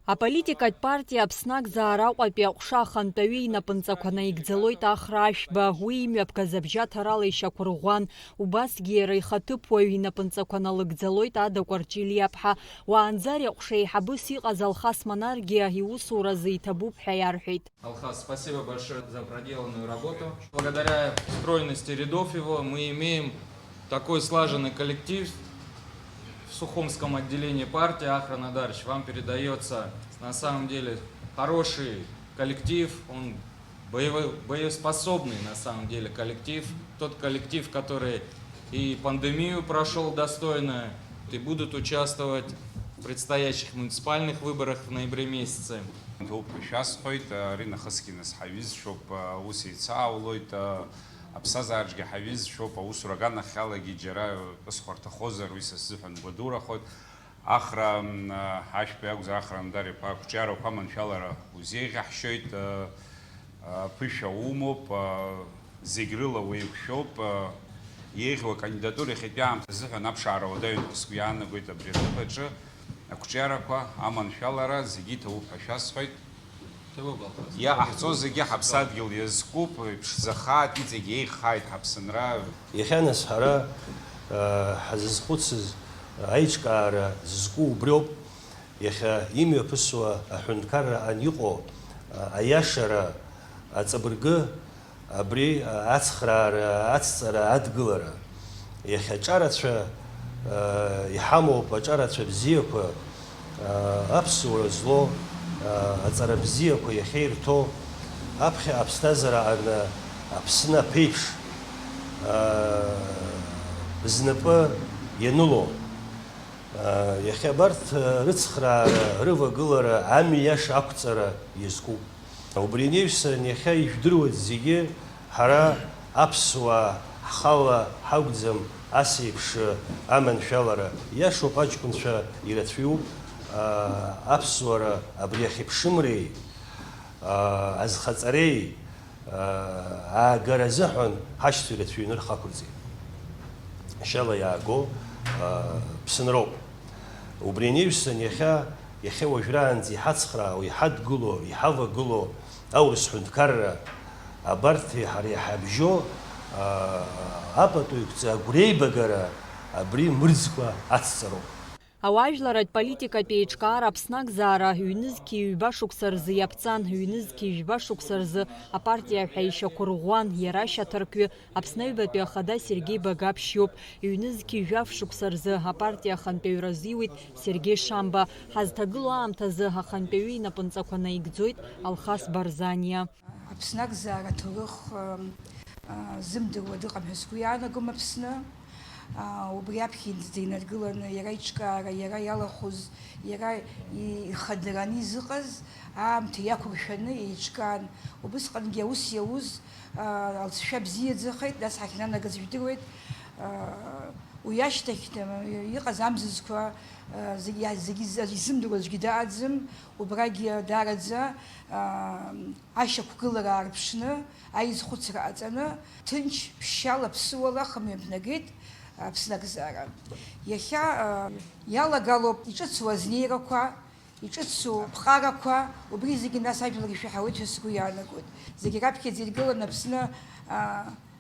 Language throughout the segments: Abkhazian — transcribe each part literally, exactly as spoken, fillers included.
Аполитикатә партиа Аԥсны Акзаара Аҟәатәи аҟәша ахантәаҩы инапынҵақәа наигӡалоит Ахра Ашәба, уи имҩаԥгаз абжьаҭарала ишьақәырӷәӷәан, убасгьы иара ихаҭыԥуаҩ инапынҵақәа налыгӡалоит Ада Кәарҷелиаԥҳа. Уаанӡа ари аҟәша еиҳабыс иҟаз Алхас Манаргиа иусуразы иҭабуп ҳәа иарҳәеит. Алхас, спасибо большое за проделанную работу. Благодаря стройности рядов его мы имеем такой слаженный коллектив в Сухумском отделении партии. Ахра Надарович, вам передается на самом деле хороший коллектив, он боевой, боеспособный на самом деле коллектив, тот коллектив, который и пандемию прошел достойно, и будут участвовать в предстоящих муниципальных выборах в ноябре месяце. Ҭоуп ҳәа шәасҳәоит, ари нахысгьы нас ҳаҩызцәоуп, аус еицааулоит, аԥсҭазаараҿгьы ҳаҩызцәоуп, аусура аганахьалагьы џьара ус хәарҭахозар, уи са сзыҳәан гәадурахоит. Ахра, м, Ашәба иакәзар, Ахра Андар-иԥа, ақәҿиарақәа аманшәалара узеиӷьаҳшьоит, а, а, ԥышәа умоуп, а, зегь рыла уеиқәшәоуп, а, иеиӷьу акандидатура иахьатәи аамҭа азыҳәан аԥшаара уадаҩын ҳәа сгәы иаанагоит абри аҭыԥ аҿы. Ақәҿиарақәа аманшәалара зегьы иҭабуп ҳәа шәасҳәоит. Иаҟаҳҵо зегьы ҳаԥсадгьыл иазкуп, иԥшӡахааит, иҵегь еиӷьхааит ҳаԥсынра. Иахьа нас ҳара, э, ҳазызхәыцыз, аиҿкаара зызку убриоуп. Иахьа имҩаԥысуа аҳәынҭқарра ан иҟоу, э, аиашара, аҵабыргы, абри, э, ацхраара, ацҵара, адгылара. Иахьа аҿарацәа, э, иҳамоуп, аҿарацәа бзиақәа, э, аԥсуара злоу, э, аҵара бзиақәа иахьа ирҭо, аԥхьа аԥсҭазаара аҟны Аԥсны аԥеиԥш, э, знапы ианыло. Э, иахьа абарҭ, э, рыцхраара, рывагылара, амҩа иаша ақәҵара иазкуп. Убри анаҩсан, иахьа ижәдыруеит зегьы, ҳара аԥсуаа ҳхала ҳакәӡам ас еиԥш аманшәалара. Иашоуп, аҷкәынцәа ирацәаҩуп, аа, аԥсуара абри ахьыԥшымреи, аа, азхаҵареи, аа, аагара азыҳәан ҳашьцәа ирацәаҩны рхы ақәырҵеит. Шьала иааго, аа, ԥсынроуп. Убри анаҩсан, иахьа, иахьа уажәраанӡа иҳацхраауа, иҳадгыло, иҳавагыло аурыс ҳәынҭқарра, абарҭи ҳареи ҳабжьоу, аа, апату иқәҵа агәреибагара абри мырӡкәа ацҵароуп. Ауаажәларратә политикатә еиҿкаара Аԥсны Акзаара ҩнызқьи ҩба шықәса рзы иаԥҵан, ҩнызқьи жәба шықәса рзы апартиа ҳәа ишьақәырӷәӷәан, иара ашьаҭаркҩы Аԥсны Аҩбатәи Ахада Сергеи Багаԥшь иоуп. Ҩнызқьи жәаф шықәса рзы апартиа ахантәаҩра азиуит Сергеи Шамба. Ҳазҭагылоу аамҭазы ахантәаҩы инапынҵақәа наигӡоит Алхас Барзаниа. Аԥсны Акзаара аҭоурых, ы, ы, зымдыруа дыҟам ҳәа сгәы иаанагом Аԥсны. Ы, убри аԥхьа инаргыланы иара иҿкаара, иара иалахәыз, иара и-, ихадараны изыҟаз аамҭа иақәыршәаны еиҿкаан. Убысҟангьы аус иауз, ы, алҵшәа бзиаӡахеит, нас ҳахьнанагаз жәдыруеит. Ы, уи ашьҭахь, ы, иҟаз амзызқәа, ы, зегь, зегь изымдыруа аӡәгьы дааӡам, убрагьы даараӡа, ы, ашьақәгылара аарԥшны, аизхәыцра ҟаҵаны, ҭынч, ԥшьшьала, ԥсыуала ахымҩаԥнагеит Аԥсны Акзаара. Иахьа, ы, иалагалоуп иҿыцу азнеирақәа, иҿыцу аԥҟарақәа, убри зегьы нас ажәлар ишәаҳауеит ҳәа сгәы иаанагоит. Зегьы раԥхьаӡа иргыланы Аԥсны, ы,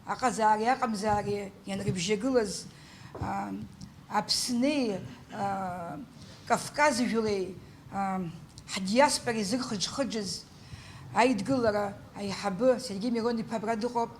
аҟазаареи аҟамзаареи ианрыбжьагылаз, ы, Аԥснеи, ы, Кавказ жәлеи, ы, ҳдиаспореи зырхыџхыџыз Аидгылара аиҳабы Сергеи Мирон-иԥа абра дыҟоуп.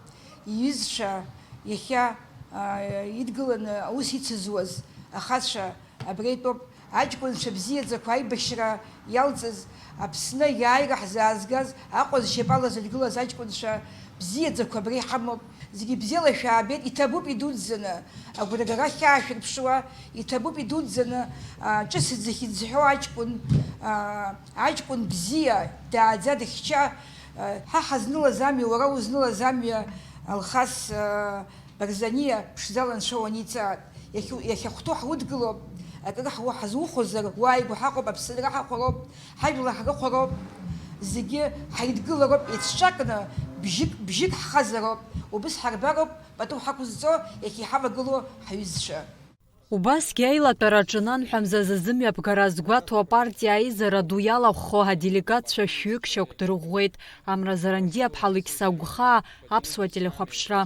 Иҩызцәа иахьа, аа, идгыланы аус ицызуаз ахацәа абра итәоуп. Аҷкәынцәа бзиаӡақәа аибашьра иалҵыз, Аԥсны аиааира ҳзаазгаз, Аҟәа зшьапала зыргылаз аҷкәынцәа бзиаӡақәа абра иҳамоуп. Зегьы бзиала шәаабеит, иҭабуп идуӡӡаны, агәрагара ахьаашәырԥшуа, иҭабуп идуӡӡаны, а, ҿыц аӡахьы дзҳәо аҷкәын, а, аҷкәын бзиа, дааӡа, дыхьча, а, ҳа ҳазнылаз амҩа, уара узнылаз амҩа, Алхас, а, Барзаниа ԥшӡала анцәа уаниҵаат. Иахьу-, иахьахәҭоу ҳудгылоуп, акыр ҳуа-, ҳазухәозар, уааигәа ҳаҟоуп, аԥсынра ҳахәароуп, ҳажәла ҳрыхәароуп, зегьы ҳаидгылароуп, еицҿакны бжьык, бжьык ҳхазароуп, убыс ҳарбароуп, пату ҳақәызҵо, иахьа иҳавагылоу ҳаҩызцәа. Убасгьы аилатәара аҿы нанҳәа мзазы зымҩаԥгара азгәаҭо апартиа аизара ду иалахәхо аделегатцәа шәҩык шьақәдырӷәӷәеит. Амра Зарандиа-ԥҳа Лықьса Агәхаа, Аԥсуа телехәаԥшра.